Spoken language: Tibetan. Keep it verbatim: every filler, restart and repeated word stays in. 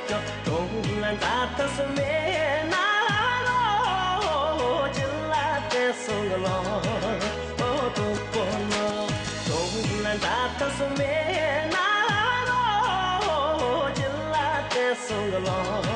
ཀྱང་གྲོང་ལ་འདྲ་ཐབས་མེད་ན་རོ། ཅི་ལ་དེ་སོང་ལོ། ཨོ་དོ་པོ་ནོ། གྲོང་ལ་འདྲ་ཐབས་མེད་ན་རོ། ཅི་ལ་དེ་སོང་ལོ།